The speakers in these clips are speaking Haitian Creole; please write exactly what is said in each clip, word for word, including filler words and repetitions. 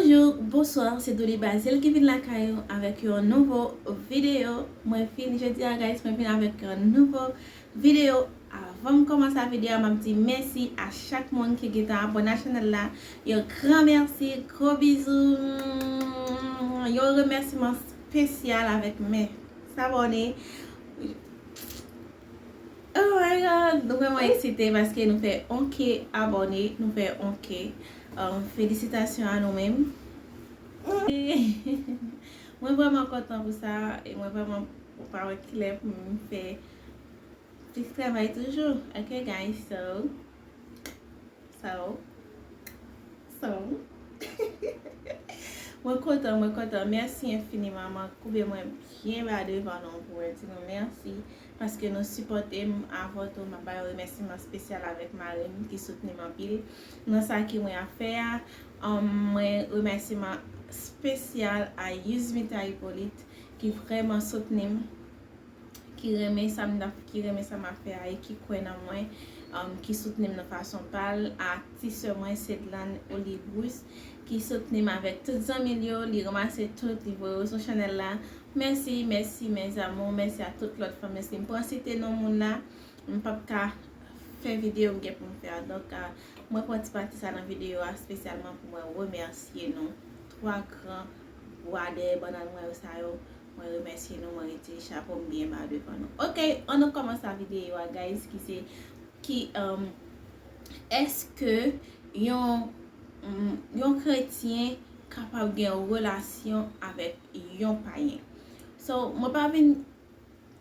Bonjou, bonswa, se Douly Bazil ki vin lakay ou avèk yon nouvo videyo. Mwen vin jodi a, guys, mwen vin avèk yon nouvo videyo. Avan m kòmanse videyo a, m ap di mèsi a chak moun ki gentan abòne a chanèl la. Yon gran mèsi, gwo bizou. Yon remèsiman espesyal avèk men sabòne. Oh my God, nou vrèman eksite paske nou fè on K abòne, nou fè on K. Um, felisitasyon a nou menm. Mwen vrèman kontan pou sa, e mwen vrèman pa wè kilè pou m fè plis travay toujou. Ok, guys, so, so, so. Mwen kontan, mwen kontan. Mèsi enfiniman. Mwen koube mwen byen ba devan nou pou mwen di nou mèsi paske nou sipòte m. Avan tou, m ap bay yon remèsiman espesyal avèk mari m ki soutni m anpil nan sa ke mwen ap fè a. Um, mwen remèsiman espesyal a Yuzmita Hippolyte ki vrèman soutni m, ki renmen sa m t ap, ki renmen sa m ap fè a e ki kwè nan mwen, um, ki soutni m nan fason pa l, a ti sè mwen, Sedlane Olibrus, ki soutni m avèk tout zanmi l yo, li ranmase tout, li voye yo sou chanèl la. Mèsi, mèsi, mes amours, mèsi a tout lòt fanm yo. Si m pran site non moun la, m p ap ka fè videyo m gen pou m fè a. Donk, a, mwen pran ti pati sa nan videyo a espesyalman pou mwen remèsye nou. Twa gran bwa dèyè bannann mwen yo sa yo. Mwen remèsye nou, mwen retire chapo m byen ba devan nou. Ok, ann nou kòmanse videyo a, guys, ki se, ki, um, èske yon, um, yon kretyen kapab gen yon relasyon avèk yon payen? So, mwen pa vin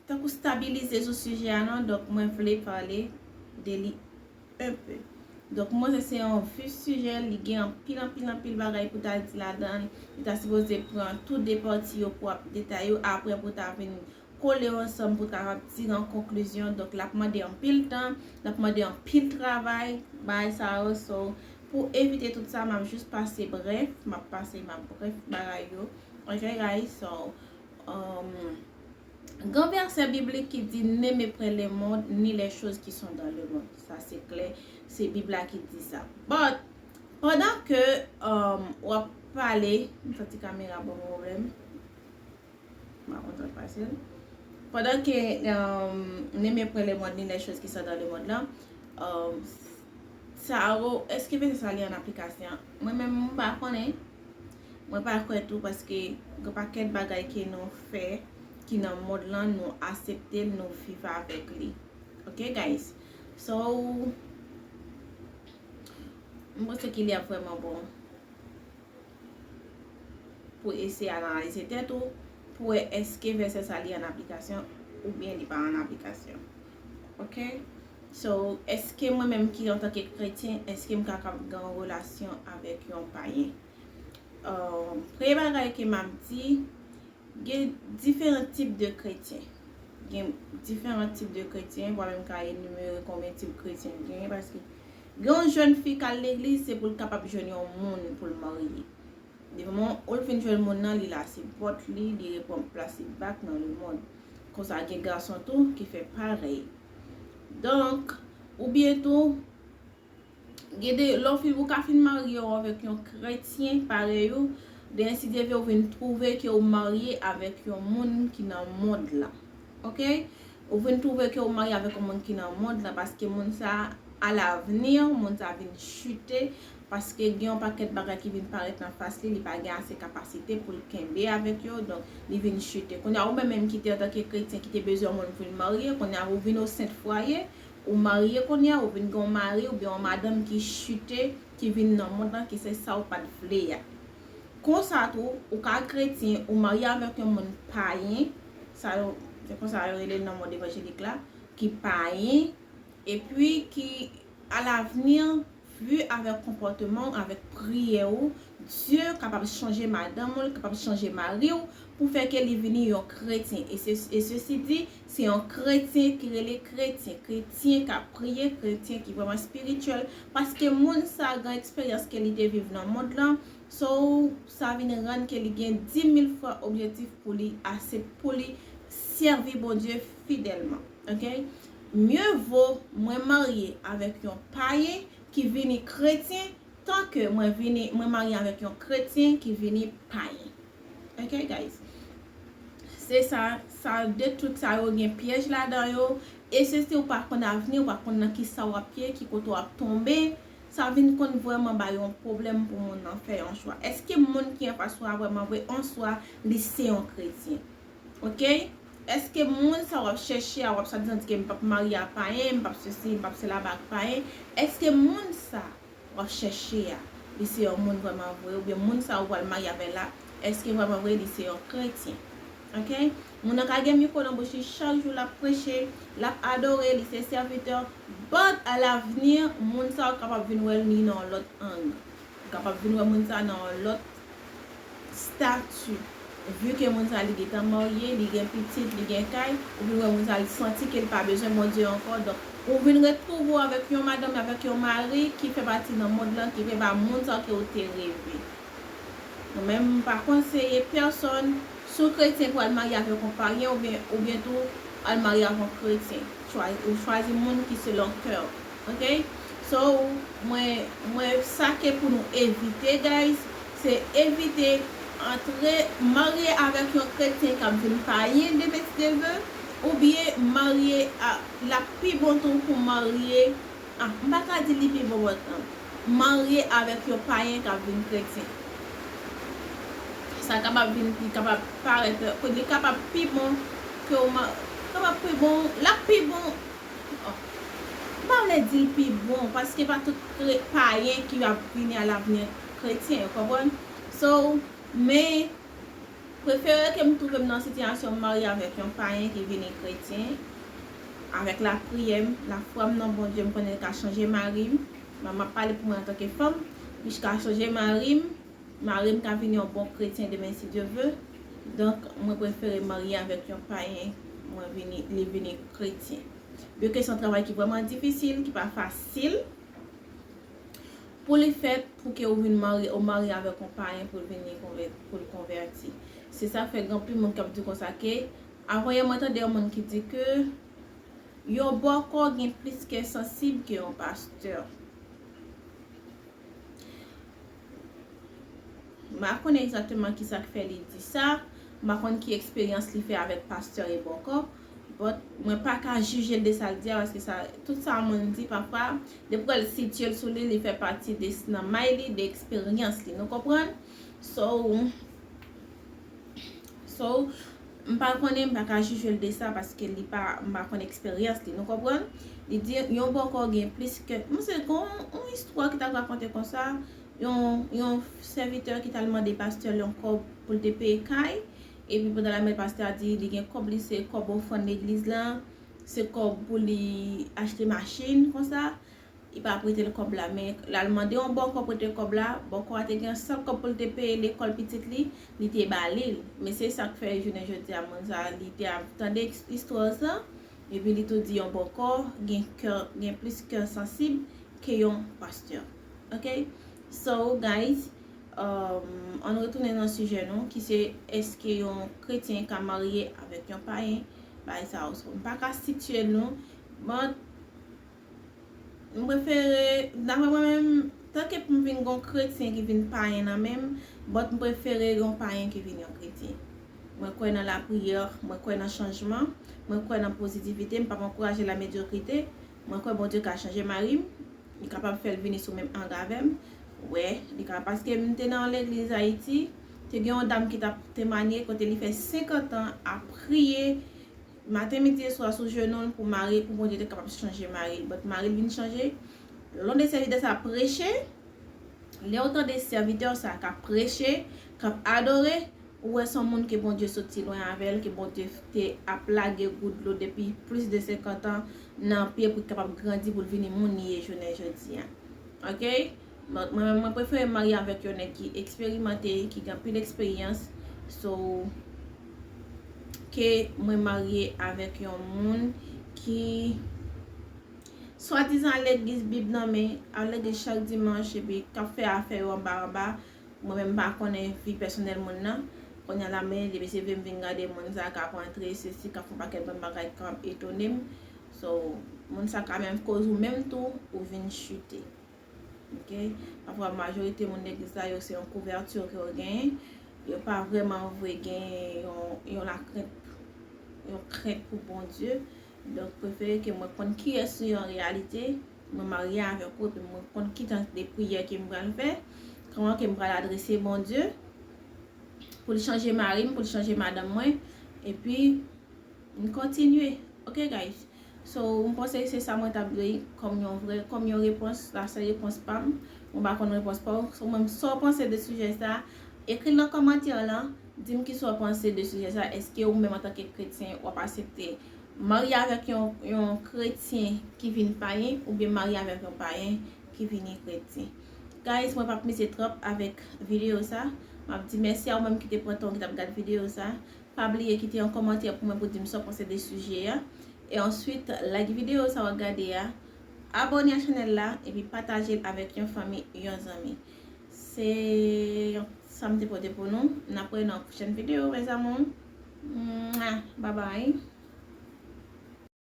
tankou stabilize sou sijè a non, donk mwen vle pale de li un peu. Donk, mwen se, se yon vif sijè, li gen anpil, anpil, anpil bagay pou ta di ladan l. Li ta sipoze pran tou de pati yo pou ap detay yo, apre pou ta vin kole yo ansanm pou ta kapab tire yon konklizyon. Donk, l ap mande anpil tan, l ap mande anpil travay, bagay sa yo. So, pou evite tout sa, m ap jis pase brèf, m ap pase, m ap brèf bagay yo. Ok, guys, so, um, Gen vèsè biblik ki di, n'aimez point le monde, ni les choses qui sont dans le monde. Sa se klè, se Bib la ki di sa. But, pandan ke, um, w ap pale, m santi kamera ban m pwoblèm. M pa kontan pase l. Pandan ke, um, n'aimez point le monde, ni les choses qui sont dans le monde la, um, sa yo, èske vèsè sa li an aplikasyon? Mwen menm, m pa konnen. Mwen pa kwè tou, paske gen pakèt bagay ke nou fè ki nan mond lan, nou aksepte l, nou viv avèk li. Ok, guys? So, m panse ke li ap vrèman bon pou eseye analize tèt ou, pou wè èske vèsè sa li an aplikasyon oubyen li pa an aplikasyon. Ok? So, èske mwen menm ki antanke kretyen, èske m kapab gen yon relasyon avèk yon payen? Uh, premye bagay ke m ap di, gen diferan tip de kretyen. Gen diferan tip de kretyen, m pa menm ka enimere konbyen tip kretyen genyen, paske gen yon jèn fi k al legliz, se pou l kapab jwenn yon moun pou l marye. Depi moman ou l fin jwenn moun nan, li lase pòt li, li reprann plas li back nan lemonn. Konsa, gen gason tou ki fè parèy. Donk, oubyen tou, gen de, lè w fin, ou ka fin marye w avèk yon kretyen parèy ou, de ensi de vre, ou vin twouve ke ou marye avèk yon moun ki nan mond lan. Ok? Ou vin twouve ke ou marye avèk yon moun ki nan mond lan, paske moun sa, alavni, moun sa vin chite, paske gen yon pakèt bagay ki vin parèt nan fas li, li pa gen ase kapasite pou l kenbe avèk yo, donk, li vin chite. Kounye a, ou menm menm ki te antanke kretyen, ki te bezwen yon moun pou l marye, kounye a, ou vin osent fwaye, ou marye kounye a, ou vin gen yon mari oubyen yon madanm ki chite, ki vin nan mond lan, ki se sa ou pa t vle a. Konsa tou, ou ka kretyen, ou marye avèk yon moun payen, sa yo, se konsa yo rele l nan mond evanjelik la, ki payen, epi ki, alavni, vi avèk konpòteman w, avèk priyè w, Dye kapab chanje madanm ou, l kapab chanje mari w, pou fè ke li vini yon kretyen. E se, e sesi di, se yon kretyen ki rele kretyen, kretyen k ap priye, kretyen ki vrèman espirityèl, paske moun sa gen eksperyans ke li te viv nan mond lan, so sa vin rann ke li gen dimil fwa objektif pou li ase, pou li sèvi Bondye fidèlman. Ok? Mye vo mwen marye avèk yon payen ki vini kretyen, tan ke mwen vini, mwen marye avèk yon kretyen ki vini payen. Ok, guys? Se sa, sa de trik sa yo gen pyèj ladan yo. E se si ou pa konn avni, ou pa konn nan ki sa w ap ye, ki kote w ap tonbe, sa vin konn vrèman ba yon pwoblèm pou moun nan fè yon chwa. Èske moun ki anfas ou a vrèman vre, an swa, li se yon kretyen? Ok? Èske moun sa w ap chèche a, w ap swadizan di ke m p ap marye a payen, m p ap sesi, m p ap sela ba ak payen? Èske moun sa w ap chèche a, li se yon moun vrèman vre, oubyen moun sa ou pral marye avè l la, èske vrèman vre li se yon kretyen? Ok? Moun nan ka gen mikwo nan bouch li chak jou, l ap preche, l ap adore, li se sèvitè, but alavni, moun sa ou kapab vin wè li nan yon lòt ang. Ou kapab vin wè moun sa nan yon lòt stati. Vi ke moun sa li gentan marye, li gen pitit, li gen kay, ou vin wè moun sa li santi ke li pa bezwen Bondye ankò. Donk, ou vin retwouve w avèk yon madanm, avèk yon mari ki fè pati nan mond lan, ki vle ba moun sa ke ou te reve. Mwen menm, m pa konseye pèsonn, si w kretyen, pou al marye avèk yon payen oubyen, oubyen tou al marye avèk yon kretyen. Chwa-, ou chwazi moun ki selon kè w. Ok? So, mwen, mwen, sa ke pou nou evite, guys, se evite antre, marye avèk yon kretyen k ap vin payen demen si Dye vle, oubyen marye a, l ap pi bon tou pou marye, ah, m pa ka di li pi bon, but, ah, marye avèk yon payen k ap vin kretyen. Sa kapab vin, li kapab parèt, li kapab pi bon ke w ma-, kapab pi bon, l ap pi bon. Oh. M pa vle di l pi bon, paske pa tout kre-, payen ki ap vini alavni kretyen, ou konprann? So, men, prefere ke m twouve m nan sitiyasyon m marye avèk yon payen ki vini kretyen, avèk lapriyè m, lafwa m nan Bondye, m konnen l ka chanje mari m. M ap pale pou mwen antanke fanm, li ka chanje mari m, mari m ka vin yon bon kretyen demen si Dye vle. Donk, mwen prefere marye avèk yon payen, mwen vini, li vini kretyen. Byen ke se yon travay ki vrèman difisil, ki pa fasil pou li fèt, pou ke ou vin marye, ou marye avèk yon payen pou l vini konvè-, pou l konvèti. Se sa k fè gen anpil moun k ap di konsa ke, avan yè mwen tande yon moun ki di ke yon bòkò gen plis kè sansib ke yon pastè. M pa konnen egzakteman kisa k fè li di sa. M pa konn ki eksperyans li fè avèk pastè e bòkò. But mwen pa ka jije l de sa l di a, paske sa, tout sa moun di, pafwa, depi w al sitiye l sou li, li fè pati de, nan may li, de eksperyans li. Nou konprann? So, so, m pa konnen, m pa ka jije l de sa, paske li pa, m pa konn eksperyans li. Nou konprann? Li di, yon bòkò gen plis kè, m se kon yon istwa ki t ap rakonte konsa, yon, yon sèvitè ki t al mande pastè l yon kòb pou l te peye kay, epi pandan l ap mande pastè a di li gen kòb li, se kòb ofrann legliz la, se kòb pou li achte machin konsa, li pa prete l kòb la, men l al mande yon bòkò prete kòb la, bòkò a te gen sèl kòb pou l te peye lekòl pitit li, li te ba li l. Men se sa k fè jounen jodi a moun sa, li te ap tande istwa sa, epi li tou di yon bòkò gen kè, gen plis kè sansib ke yon pastè. Ok? So, guys, um, ann retounen nan sijè nou, ki se èske yon kretyen ka marye avèk yon payen, bagay sa yo. So, m pa ka sitiye nou, but m prefere, daprè mwen menm, tanke pou m vin gon kretyen ki vin payen nan men m, but m prefere yon payen ki vin yon kretyen. Mwen kwè nan lapriyè, mwen kwè nan chanjman, mwen kwè nan pozitivite, m p ap ankouraje lamedyokrite, mwen kwè Bondye ka chanje mari m, li kapab fè l vini sou menm ang avè m. Wè, li ka, paske m te nan yon legliz Ayiti, te gen yon dam ki t ap temanye kote li fè senkant an ap priye, maten, midi e swa sou jenou l pou mari, pou Bondye te kapab chanje mari l. But mari l vin chanje. Lè w tande sèvitè sa ap preche, lè w tande sèvitè sa k ap preche, k ap adore, ou wè se yon moun ke Bondye soti lwen avè l, ke Bondye te ap lage gout dlo depi plis de senkant an nan pye pou l kapab grandi, pou l vini moun li ye jounen jodi a. Ok? But mwen menm, mwen prefere marye avèk yon nèg ki eksperimante, ki gen anpil eksperyans. So, ke mwen marye avèk yon moun ki swadizan al legliz, Bib nan men, al legliz chak dimanch, epi k ap fè afè yo anba anba. Mwen menm, m pa konnen vi pèsonèl moun nan. Kounye a la, men, depi se vle m vin gade moun sa k ap antre, sesi, k ap fè yon pakèt bann bagay k ap etone m. So, moun sa ka menm koz ou menm tou, ou vin chite. Ok? Pafwa, majorite moun legliz la, yo se yon kouvèti ke yo genyen. Yo pa vrèman vle gen yon, yon lakrent, yon krent pou Bondye. Donk, prefere ke mwen konn kiyès ou ye an reyalite, mwen marye avèk ou, epi mwen konn ki jan de priyè ke m pral fè, kòman ke m pral adrese Bondye, pou l chanje mari m, pou l chanje madanm mwen, epi m kontinye. Ok, guys? So, m panse se sa mwen t ap di kòm yon vrè, kòm yon repons, la sèl repons pa m. Mwen pa konn repons pa w. So, mwen, sa w panse de sijè sa, ekri l nan kòmantè lan, di m kisa w panse de sijè sa. Èske ou menm antanke kretyen, w ap aksepte marye avèk yon, yon kretyen ki vin payen, oubyen marye avèk yon payen ki vini kretyen? Guys, mwen p ap mize twòp avèk videyo sa. M ap di mèsi a ou menm ki te pran tan w ki t ap gad videyo sa. Pa bliye kite yon kòmantè pou mwen pou di m sa w panse de sijè a. E answit, like videyo sa w ap gade a, abòne a chanèl la, epi pataje l avèk yon fanmi, yon zanmi. Se sa m te pote pou nou. N ap wè nan pwochèn videyo, mes amours. Mwah! Bye bye.